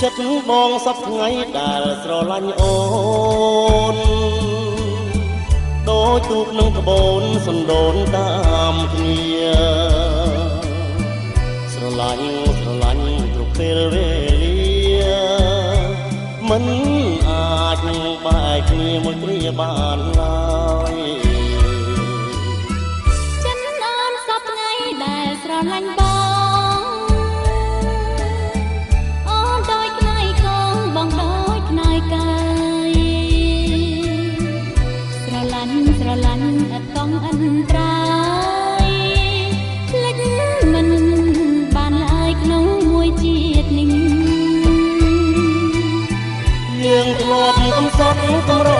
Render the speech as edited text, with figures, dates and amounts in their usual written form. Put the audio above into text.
ចិត្តបងសពថ្ងៃដែលស្រឡាញ់អូនដូចទូកនឹងក្បូនសណ្ដូនតាមគ្នាស្រឡាញ់ស្រឡាញ់គ្រប់ពេលវេលាមិនអាចនឹងបែកគ្នាមួយគ្រាបានឡើយ ចិត្តអូនសពថ្ងៃដែលស្រឡាញ់បងអូនដូចខ្នើយកងបងដូចខ្នើយកាយស្រឡាញ់ស្រឡាញ់ឥតកង់អន្តរាយភ្លេចមិនបានឡើយក្នុងមួយជាតិនេះ យើងធ្លាប់កំសត់កម្រ